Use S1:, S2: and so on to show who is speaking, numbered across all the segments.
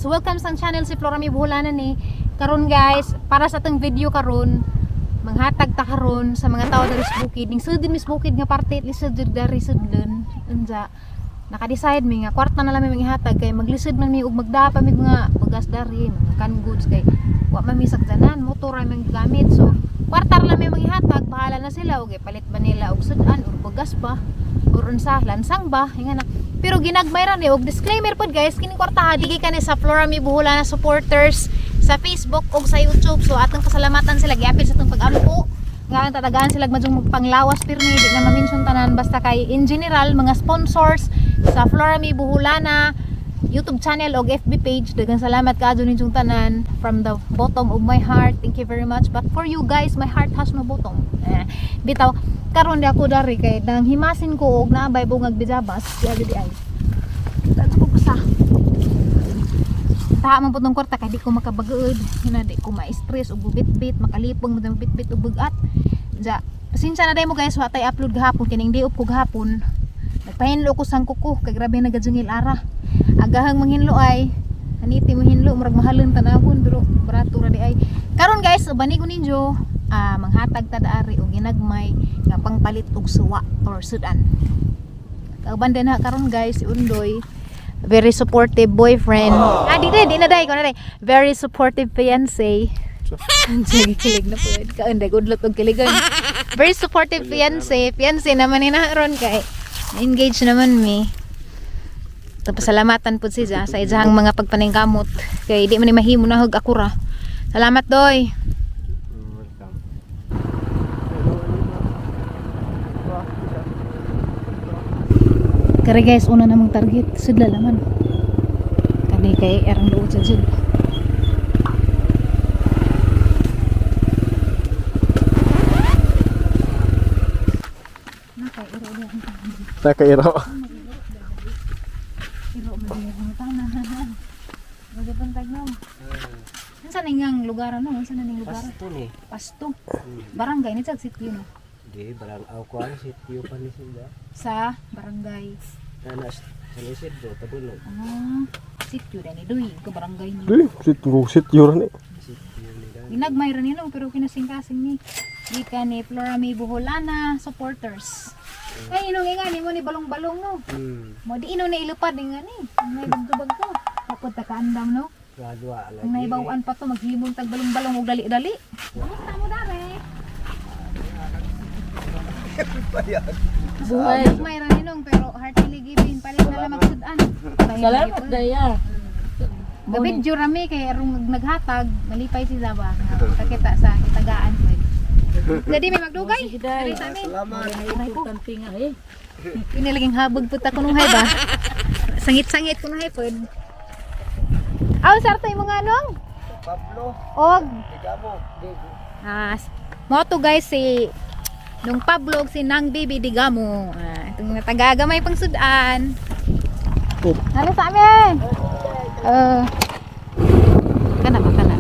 S1: Guys, welcome sa channel, si Flora May Buholanan ni. Karon guys, para sa atong video karon, manghatag ta karon sa mga tao diri sa bukid. Ning sudin mis bukid nga parte, lisod jud dari sudlon. Unja naka-decide mi nga kwarta na lang mi manghatag kay maglisod man mi og magdapa mi mga bagas dari, mga canned goods, kay wa man mi sakyanan, motor ra mi gamit. So kwarta ra lang mi manghatag, bahala na sila og palit ba nila og sudan or bagas ba or unsa lansang ba inga na. Pero ginagmay ra ni. Og disclaimer pod guys, kining kwarta digi kani sa Flora Mi Buholana supporters sa Facebook og sa YouTube. So atong pasalamatan sila, giapil sa atong pag-ampo nga ang tatagaan sila madyong magpanglawas pirmi, di na ma-mention tanan, basta kay in general mga sponsors sa Flora Mi Buholana YouTube channel og FB page, daghang salamat kaadto ninyong tanan from the bottom of my heart. Thank you very much. But for you guys, my heart has no bottom. Eh, bitaw karon di ako dari kay nang himasin ko og naabay bungag bijabas di agi di ay kita ko basa. Taha man pud ng kwarta kay di ko makabagaod hina, di ko ma-stress og bit-bit makalipong mo bit-bit og bugat. Ja, pasensya na day mo guys, wa tay upload gahapon, kining day off ko gahapon. Nagpahinlo ko sang kuko kay grabe nagajungil ara. Agahang manghinlo ay aniti mo hinlo, murag mahalon tanawon, pero barato ra di ay. Karon guys, ubani ko ninyo, manghatag ta daari og ginagmay nga pangpalit og suwa or sudan. Kauban din ha karon guys si Undoy, very supportive boyfriend. Ah, di na, di na day ko na day. Very supportive fiancé. Sige, kilig na po. Kaunday, udlot og kiligon. Very supportive fiancé. Fiancé naman ni ron kay engage naman mi. Tapos salamatan po siya sa iyang mga pagpaningkamot. Kay di man ni mahimo na hug ako ra. Salamat, doy.
S2: Welcome.
S1: Kare guys, una namang target. Sudla laman. Kani kay erang luod sa jud. Nakairo diyan ang tanan.
S2: Nakairo.
S1: Iro man diyan ang tanan. Magapantag no. Unsa ning ang lugar ano? Unsa na ning lugar?
S3: Pasto ni.
S1: Pasto. Barangay ni sa sitio no.
S3: Di, barang aw ko ang sitio pa ni sila.
S1: Sa barangay.
S3: Nana sa Isidro, Tabunok.
S1: Ah, sitio na ni Duy, ka barangay ni.
S2: Dili, sit go sit yun ni.
S3: Sitio ni Dan.
S1: Ginagmay ra nino pero kinasing-kasing ni. Gikan ni Flora May Buholana supporters. Ay inong nga ni mo ni balong-balong no. Mo di ino na ilupad ni nga ni. May bagto-bagto. Tapos ta kaandam no.
S3: Gradua lagi.
S1: Kung naibawan pa to maghimong tag balong-balong og dali-dali. Kumusta mo dare? Buhay. May ra ninong pero heartily giving, palit na lang magsud-an.
S4: Salamat daya.
S1: Gabidyo rami kay arong naghatag, malipay si Zaba. Kakita sa tagaan ko. Jadi may magdugay.
S4: Sige, day.
S1: Diri sa amin.
S3: Salamat.
S1: Aray ko.
S4: Importante nga eh.
S1: Pinalaging habog pud ta kunuhay ba? Sangit-sangit kunuhay pod. Aw, sarto imong anong?
S3: Pablo,
S1: Og
S3: Digamo.
S1: ah, mo to guys si nung Pablo og si Nang Bibi Digamo. Ah, itong nataga gamay pang sudan.
S2: Oh.
S1: Halo sa amin. Kana ba kana?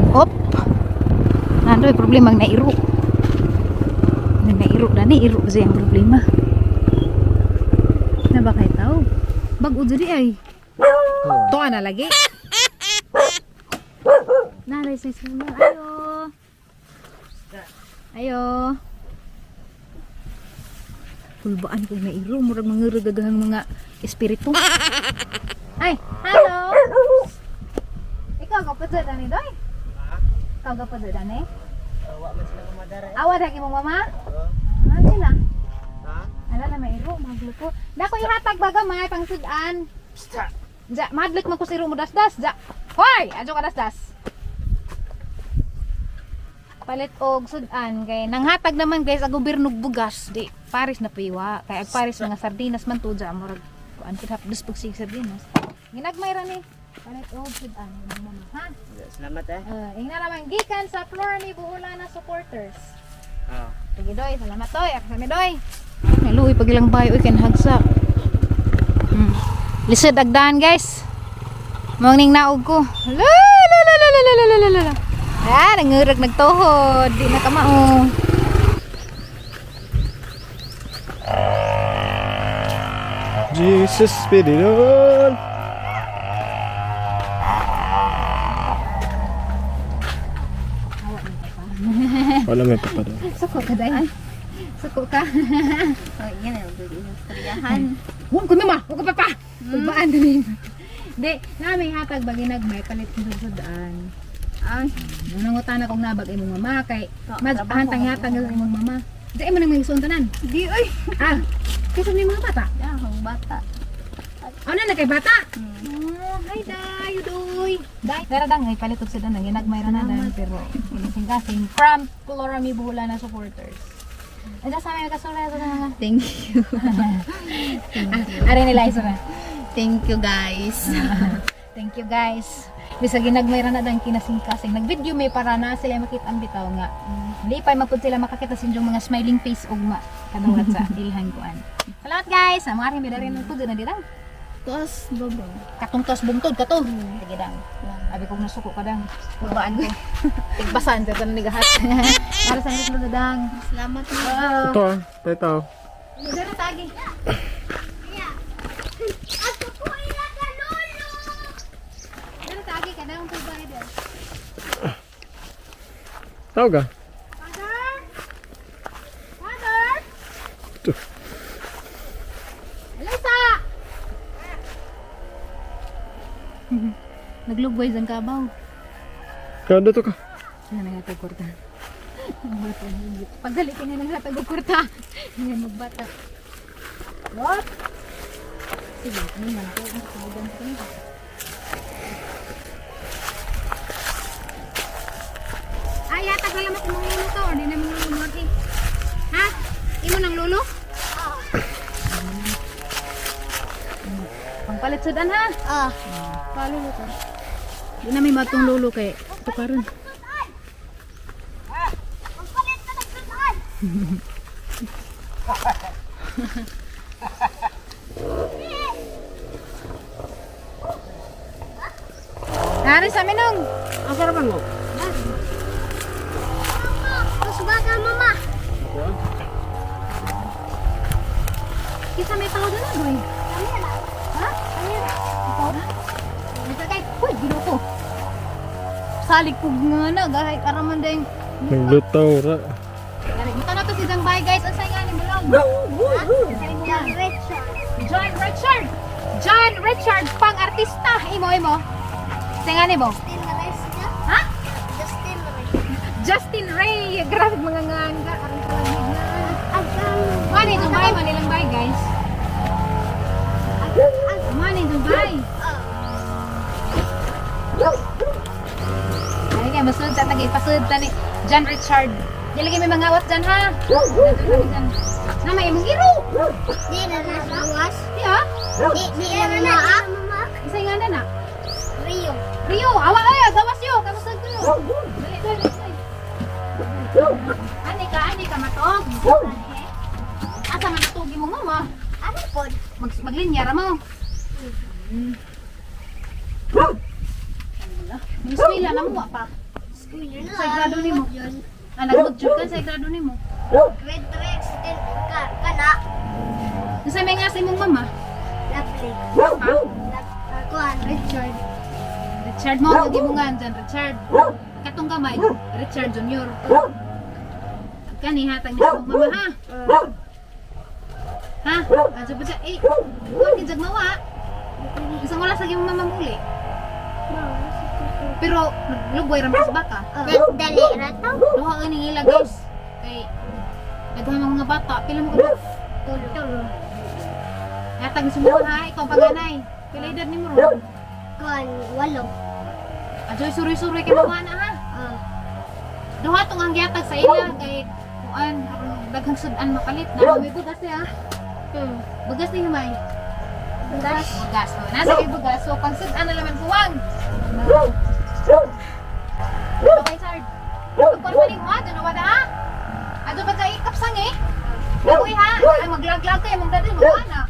S1: Op. Nando problema ang nairo. Ang nairo na ni iro kasi ang problema. Na ba kay tao? Bag-o diri ay. Tuwa na lagi. Naray sa sulong. Ayo. Ayo. Kulbaan ko na iro. Murag manguragagahang mga espiritu. Ay, hello. Ikaw ka pa dyan, Doy? Ikaw ka pa dyan, eh?
S3: Wa man sila kumadara.
S1: Awa lagi mong mama? Ah, sila.
S3: Ha?
S1: Ala na mairo, madlok ko. Dako ihatag baga may pang sudan. Ja, madlok man ko si mo dasdas. Ja. Hoy, adyo ka dasdas. Palit og sudan kay nanghatag naman guys ang gobyerno og bugas di Paris na piwa kay ag Paris mga sardinas man to ja, murag kuan pud hapdos pag sig sardinas. Ginagmay ra ni palit og sudan mama ha.
S3: Salamat eh.
S1: Ingna naman gikan sa Flora ni Buholana supporters.
S3: Ah.
S1: Sige doy, salamat doy. Ako sa mi doy. Naluoy pag ilang bayo oy kanhagsa. Lisod agdan guys. Mong ning naog ko. La la la la la la la la la. Ah, nangurag nagtuhod, di na kamao.
S2: Jesus Spirit. Wala may papa doon.
S1: Suko ka dai. Suko ka.
S5: Oh, yan ang istoryahan.
S1: Huwag ko mama, huwag ko papa. Ubaan din. Di, nami hatag ba ginagmay palit sa sudaan.
S5: Ay,
S1: Nangungutan akong nabag imong mama kay
S5: Oh,
S1: mas
S5: trabaho
S1: ahantang hatag sa imong mama. Di mo nang mga tanan.
S5: di oy.
S1: Ah, kaysa ni mga bata.
S5: Ya, akong bata.
S1: Ano na kay bata? Oh, hi day, udoy. Day. Dara dang ay palit og sudan ginagmay ra na dan pero kasing from Colorami Buhula na supporters. Ano sa may kasura sa mga
S5: Thank you.
S1: Ah, are nila isura.
S5: Thank you, guys.
S1: Thank you, guys. Bisag ginagmay ra na dang kinasing-kasing. Nag-video may para na sila makita ang bitaw nga. Lipay magpud sila makakita sa inyong mga smiling face ugma kadawat sa ilhan kuan. Salamat, guys. Ang mga rin rin pud na dirang.
S5: Tos, baba.
S1: Katong tos bungtod kato. Sige dang. Abi kong nasuko ka dang. Babaan ko. Tigbasan sa tanan ni gahat. Para sa nito dang.
S5: Salamat.
S1: Oo.
S2: Ito ah, tayo.
S1: Dara tagi.
S5: Ako po ila ka, lolo!
S1: Dara tagi ka dang pagbayad dang.
S2: Tawag ka.
S1: Father! Father!
S2: Ito.
S1: Elisa! Naglugway ang kabaw.
S2: Kaya dito ka.
S1: Ano nanghatag kwarta? Pagdali ka na nanghatag og kwarta. Hindi magbata. What? Sige, ano man ko? Subugan ko na. Ay, hatag na lamang imong lulo ka or di na imong lulo mo ati. Ha? Imo nang lulo? Pangpalit sudan ha.
S5: Ah. Palulo ka.
S1: Di na may matong lulo kay tukaron.
S5: Magpalit ka ng sudan!
S1: Nari sa minong.
S3: Ang sarapan mo?
S5: Tapos baka, mama.
S1: Kisa may tao na boy.
S5: Kamera.
S1: Ha? Ikaw na? Ito kay, uy, ginoo ko. Salig ko nga na, gahay karaman ding.
S2: Naglutaw ra.
S1: Gani, muta na to si Zang Bay, guys. Ang nga ni Bulong? Ha? Unsay mo nga?
S5: Richard.
S1: John Richard. John Richard, pang artista. Imo, imo. Unsay nga ni mo?
S5: Justin Reyes niya?
S1: Ha?
S5: Justin Reyes.
S1: Justin Ray. Grabe mga nganga. Aron kalamig na.
S5: Agang.
S1: Mani itong bay, manilang bay, guys. Mani itong bay. Ay, kaya masunod sa tagay, pasunod ta ni John Richard. Di lagi may mga awat dyan, ha? Dyan. Na may imong giro.
S5: Di na nagawas.
S1: Di ha?
S5: Di, di na na.
S1: Isa nga na na.
S5: Rio.
S1: Rio, awa ay, gawas yo, kamusta ko yo. Dali, dali, dali. Ani ka matog. Asa man natugi mo mama?
S5: Ano po?
S1: Maglinya ra mo. May eskwela na mo wa pa.
S5: Sa
S1: Sa grado nimo. Ah, nagmudyo ka sa grado nimo.
S5: Grade 3 accident ka, kana.
S1: Unsa may nga sa imong mama?
S5: Lovely.
S1: Ha?
S5: Kuan, Richard.
S1: Richard mo ang gimungan dyan, Richard. Katong kamay, Richard Jr. Kani hatag ni imong mama ha. Ha? Adyo pa siya. Eh, kuwan ka dyan mawa. Isang wala sa imong mama muli. Pero naglugway ra man sa baka.
S5: Dali ra to.
S1: Duha ka ning ila guys. Kay daghang mga bata, pila mo ka
S5: Tulo. Tulo.
S1: Hatag ni sumuha ha, ikaw paganay. Pila edad nimo ron?
S5: Kuan, 8.
S1: Adyoy suroy-suroy kay mawa na ha.
S5: Ah.
S1: Duha tong ang gihatag sa ila kay kuan aron daghang sudan mapalit na may bugas ya. Bugas ni humay.
S5: Bugas.
S1: Bugas. Oh, nasa kay bugas. So pang sudan na laman kuwang. Okay, sir. Pagkwarta ni mo, ano wala ha? Ato ba kay kapsang eh? Uy ha, ay maglaglag kay mong dadi mo ana.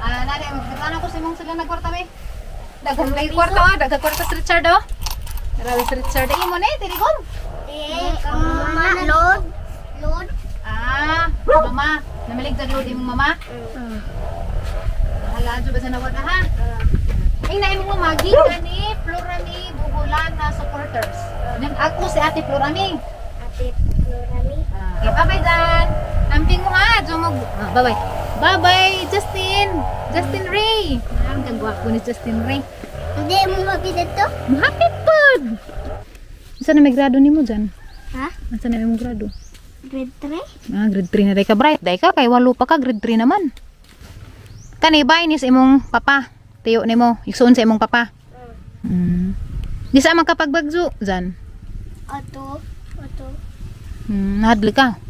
S1: Ah, nari magkano ko sa imong sila nagkwarta be. Daghan kay kwarta ah, daghan kwarta si Richard oh. Grabe si Richard. Imo na eh, tirigom.
S5: Eh, mama, load. Load.
S1: Ah, mama. Namalig tag load imong mama? Bahala ba sa nawat ha? Ay na imong mama gikan ni Florami Buholana supporters. Nang ako si Ate Florami.
S5: Ate Florami.
S1: Okay, bye-bye Dan. Amping mo ha. Jumog. Ah, bye-bye. Bye-bye Justin. Justin Ray. Ang kagwapo ni Justin Ray.
S5: Hindi mo mapita to?
S1: Mahapit pod. Unsa na may grado nimo dyan?
S5: Ha?
S1: Unsa na may grado?
S5: Grade 3?
S1: Ah, grade 3 na day ka, bright. Day ka, kay walo pa ka, grade 3 naman. Kani ba ni sa imong papa? Tiyo nimo, igsuon sa imong papa. Di sa man kapagbagzo, Jan.
S5: Ato. Ato.
S1: Nahadli ka.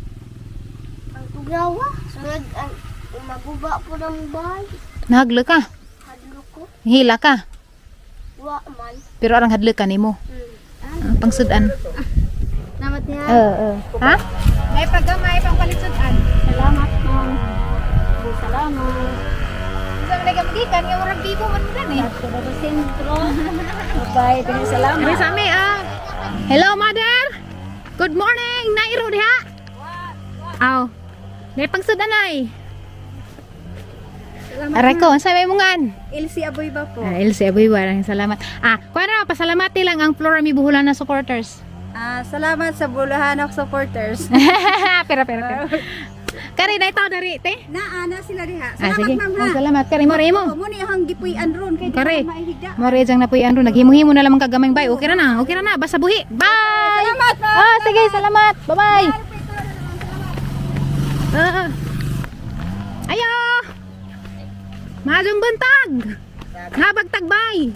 S5: Ang tugawa. Sunod, ang maguba po ng bahay.
S1: Nahadli ka.
S5: Hadlo ko.
S1: Hila ka.
S5: Wa man.
S1: Pero arang hadli ka nimo. Ah, pangsudan.
S5: Salamat niya.
S1: Oo. Ha? May paggamay pang palitsudan.
S4: Salamat, ma'am. Salamat.
S1: Sa mga nagamagikan, nga murag bibo man mo dan eh.
S4: At sa sentro. Bye-bye. Daghang salamat.
S1: Kami sa ami, ah. Hello, mother. Good morning. Nairo diha. Aw. May pangsudanay. Aray ko, unsa may mungan?
S6: Elsie Aboy ba po?
S1: Ah, Elsie Aboy, walang salamat. Ah, kuha na, pasalamati lang ang Flora Mi Buholana supporters.
S6: Ah, salamat sa Bulahanok supporters.
S1: Pera, pera, pera. Kari, na itaw dari, te.
S6: Naana sila diha.
S1: Ah,
S6: Salamat
S1: sige.
S6: ma'am ha.
S1: Oh, salamat. Kari, mo, mo.
S6: Oh, mo ni ang gipuy-an ron kay di
S1: Kare.
S6: na maihigda.
S1: More jang napuy andro naghimo-himo na lamang kagamay bay. Okay ra na. Okay ra na. Basta buhi. Bye.
S6: Salamat, ma'am.
S1: Ah, sige, salamat. Bye-bye. Ah. Ayo. Maadong buntag. Habag tagbay.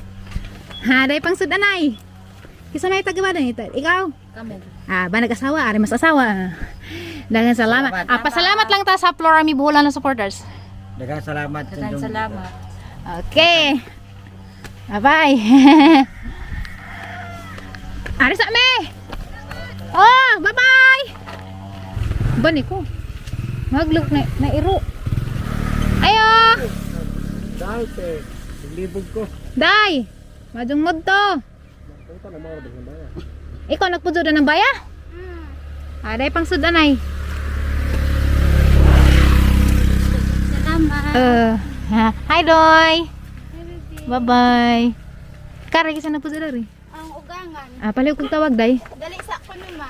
S1: Ha, day pang sudanay. Kisa may tagaba na ito. Ikaw?
S4: Kamo.
S1: Ah, ba nag-asawa? Ari mas asawa. Daghang salamat. Ah, pasalamat lang ta sa Flora Mi Buholan na supporters.
S3: Daghang salamat.
S4: Daghang salamat.
S1: Okay. Bye-bye. Ari sa me. Oh, bye-bye. Bani ko. Maglok na nairo. Ayo.
S2: Dahil te, libog ko.
S1: Day. Madung modto. Ikaw nagpudzo na ng baya? Ah, day pang sudanay.
S5: Salamat.
S1: Hi Doy. Bye-bye. Kare kisa nagpudzo dari.
S5: Ang ugangan.
S1: Ah, paliw kong tawag day.
S5: Dali sa ko ma.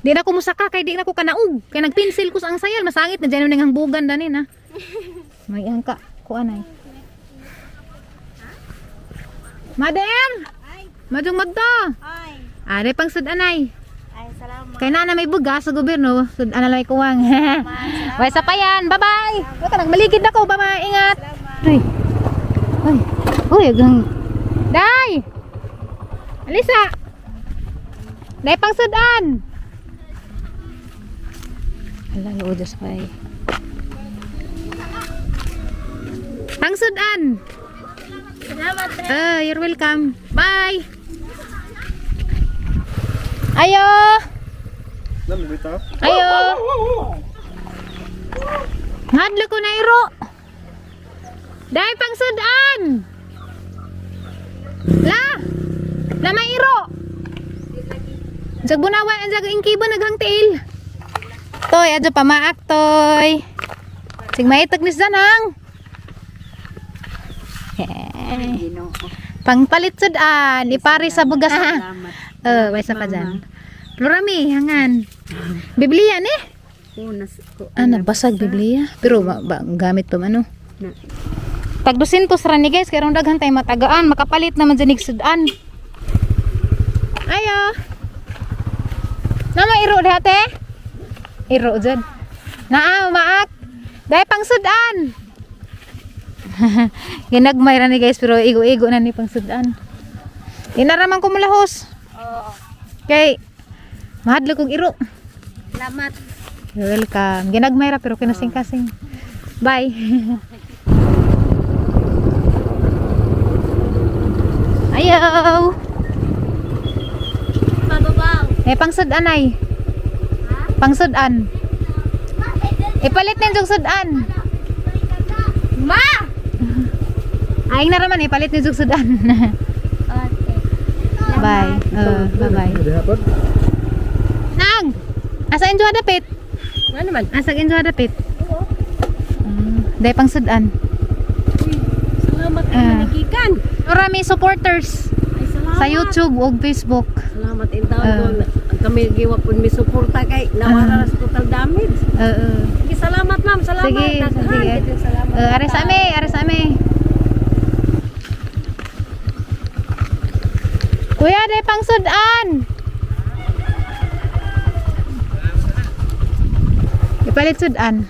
S1: Di na ko musaka kay di na ko kanaog. Kay nagpinsil ko sa ang sayal, masangit na dyan nang hangbugan dani na. May angka ko anay. Mother! Madung magto.
S6: Ay,
S1: Are pang sudanay.
S6: ay salamat.
S1: Kay na may bugas sa gobyerno, sudan na lang kuwang. Way sa payan. Bye-bye. Wala ka nagmaligid ako. Bye-bye. Ingat. Uy. Uy. Uy, agang. Day! Alisa. Day pang sudan. Ala, loodas pa eh. Pang sudan.
S5: Salamat.
S1: Ah, you're welcome. Bye. Ayo.
S2: Nam bitaw.
S1: Ayo. Ngadlo ko na iro. Dahil pang sudan. La. La may iro. Sa bunawan ang jag ingkibo naghang tiil. Toy, adyo pamaak toy. Sig maitag ni Zanang. Hey. Pangpalit sudan, ipari sa bugas.
S4: Salamat.
S1: Eh, way sa pa dyan. Plurami, hangan. Biblia ni?
S6: Unas ko.
S1: Ah, nabasag Biblia. Pero ma, ba, gamit pa man, ano?
S6: Na.
S1: Tag 200 ra ni guys, karon daghan tay matagaan, makapalit naman dyan sudan. Ayo. Nama iro diha te? Iro jud. Naa maak. Dai pang sudan. Ginagmay ra ni guys pero igo-igo na ni pang sudan. Inaraman ko mulahos. Kay mahadlok kog iro.
S6: Salamat.
S1: You're welcome. Ginagmay ra pero kinasing-kasing. Bye. Ayaw.
S5: Pababaw.
S1: Eh, pangsudan ay. Pangsudan. Ipalit na yung sudan.
S5: Ma!
S1: Ay, na raman, ipalit na yung sudan.
S5: Okay.
S1: Bye. Bye-bye.
S2: Di hapon.
S1: Nang! Asa inyo dapit?
S4: Nga naman.
S1: Asa inyo dapit? Dahil pang sudan.
S4: Salamat kay
S1: Ah.
S4: manigikan.
S1: Marami supporters
S4: Ay, salamat.
S1: sa YouTube ug Facebook.
S4: Salamat in taon
S1: Ah.
S4: ko. Ang kami giwapon mi suporta kay nawara sa total damage.
S1: Oo.
S4: Sige, salamat ma'am, salamat.
S1: Sige,
S4: Daghan,
S1: sige.
S4: daghang salamat.
S1: Ares ame, ares ame. Kuya, day pang sudan. Ipalit sudan.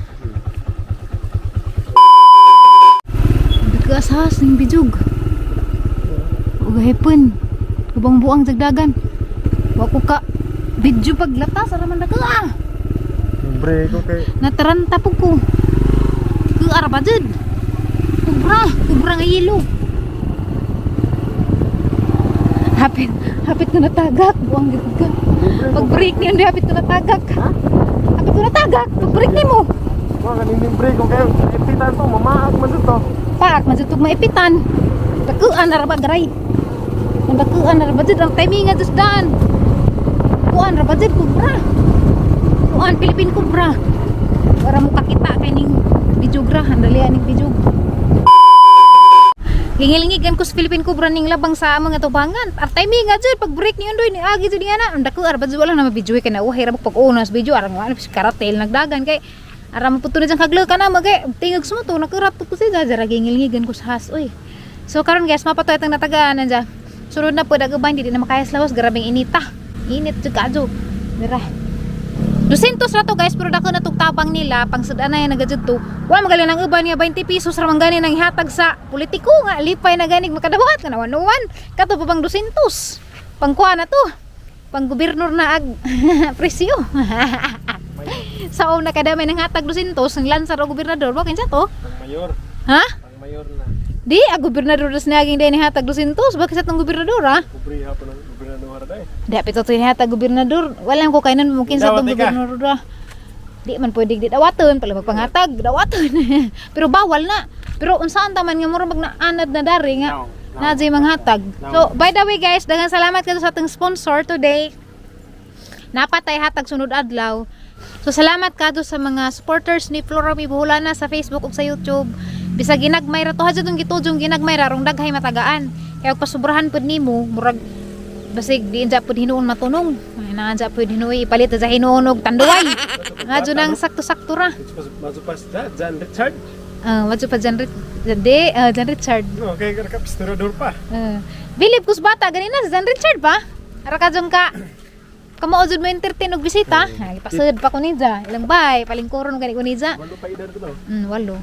S1: Nagkaasas ng bijug. Ugahipon. Ubang buang jagdagan. Wa ko ka video paglata sa raman ka ah.
S2: Libre ko kay
S1: Nataranta po ko. Kuar ba dyan? Kubra, kubra nga yelo. Hapit, hapit na natagak. Buang gid ka. Pag break niyo, hindi hapit na natagak. Hapit na natagak. Pag break ni mo.
S2: Mga kanin libre ko kay ipitan to, mamaak man to.
S1: Pak, masutog maipitan. Dakuan na ra ba garay. Ang dakuan na ra ba dyan? Ang timing nga dyan daan. Kuan ra ba dyan? Kubra. Kuan, Philippine Kubra. Para mo kakita kay ning videogra. Handalian ning video. Gingilngigan ko sa Philippine Cobra ning labang sa mga tubangan. Ar timing nga dyan, pag break ni Undoy, ni agi dyan nga na. Ang dako, ar ba dyan, wala na mabidyo kay na uhay, rabak pag unas video, arang wala, karatel, nagdagan kay ara mo puto na dyan kaglo ka na, magay, tingog sa mo to, nakurap ko siya, dyan, gingilngigan ko sa has, uy. So karon guys, mapatoy itong natagaan nandiyan. Sunod na po, dagubay, hindi na makaya sa lawas, grabing inita. Init, jud kaadyo. Dira. 200 ra to guys, pero dako na tong tabang nila pang sudan na yan nagadjud to. Wala magaling ang uban nga 20 pesos ra man gani nang ihatag sa politiko nga lipay na ganig makadawat nga nawanuan. Kato pa pang 200. Pangkuha na to. Pang gobernur na ag presyo. Sa una kadamay nang hatag 200 ang lansar o gobernador wa kinsa to?
S2: Pang mayor,
S1: Ha?
S2: pang mayor na.
S1: Di ag gobernador das naging day ni hatag 200 bakit sa tong gobernador ha?
S2: Kubre hapon ang gobernador day.
S1: Di pito to hatag gobernador. Wala ko kainan mungkin sa
S2: Dawat
S1: tong
S2: ka.
S1: gobernador ra. Di man pwede di dawaton pala magpangatag, dawaton. Pero bawal na. Pero unsaan ta man nga mura mag naanad na dari nga
S2: No, no.
S1: na jay manghatag. So, by the way guys, daghang salamat kayo sa atong sponsor today. Napatay hatag sunod adlaw. So salamat kadto sa mga supporters ni Flora Mi Buholana sa Facebook ug sa YouTube. Bisag ginagmay ra to ha jud gitujong ginagmay ra rong daghay matagaan. Kaya og pasubrahan pud nimo murag basig di inja pud hinuon matunong. Ay naa dya pud hinuon ipalit sa hinuon og tanduay. Nga jud ang sakto-sakto ra.
S2: Mazupas da, Jan Richard.
S1: Ah, uh, pa Jan Richard, Jan Richard.
S2: No, kay ka pistorador pa.
S1: Bilib kus bata ganina si Jan Richard pa. Ara ka jud ka kamo jud mo entertain og bisita. Ay pasud pa ko niya. Ilang bay palingkuron gani ko niya.
S2: Walo pa edad ko no.
S1: Walo.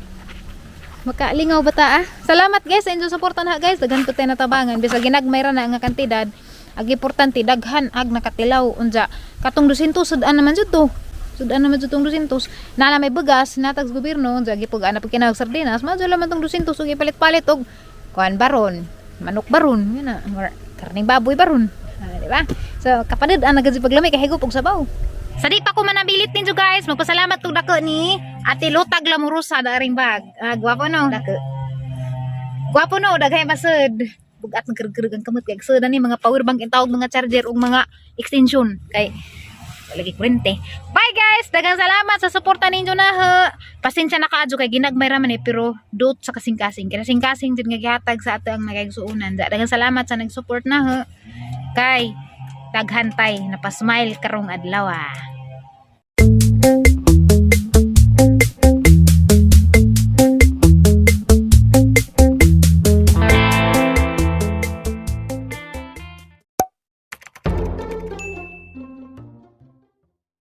S1: Makalingaw ba ta ah? Salamat guys sa inyong suporta na guys. Daghan po tayo natabangan. Bisag ginagmay ra na nga kantidad. Ag importante daghan ag nakatilaw unja. Katong 200 sudan naman jud to. Sudan naman jud tong 200. Nana may bugas natag sa gobyerno unja gipug ana pag kinahag sardinas. Madyo laman tong 200 ug ipalit-palit og kuan baron, manok baron, yun na, or karning baboy baron. Ah, di ba? So kapanid ang nagad paglami kay higop og sabaw. Sa di pa ko manabilit ninyo guys, magpasalamat tong dako ni Ate Lutag Lamurosa da aring bag. Ah, gwapo no. Dako. Gwapo no, daghay masud. Bugat nagkergereg ang kamot kay sud ani mga power bank ang tawag mga charger ug mga extension kay wala gyud kurente. Bye guys, daghang salamat sa suporta ninyo na ha. Pasensya na kaadyo kay ginagmay ra man eh, pero dot sa kasing-kasing. Kaya kasing-kasing jud nga gihatag sa ato ang nagaysuonan. Daghang salamat sa nag-support na ha. Kay daghan tay napasmile karong adlaw ah.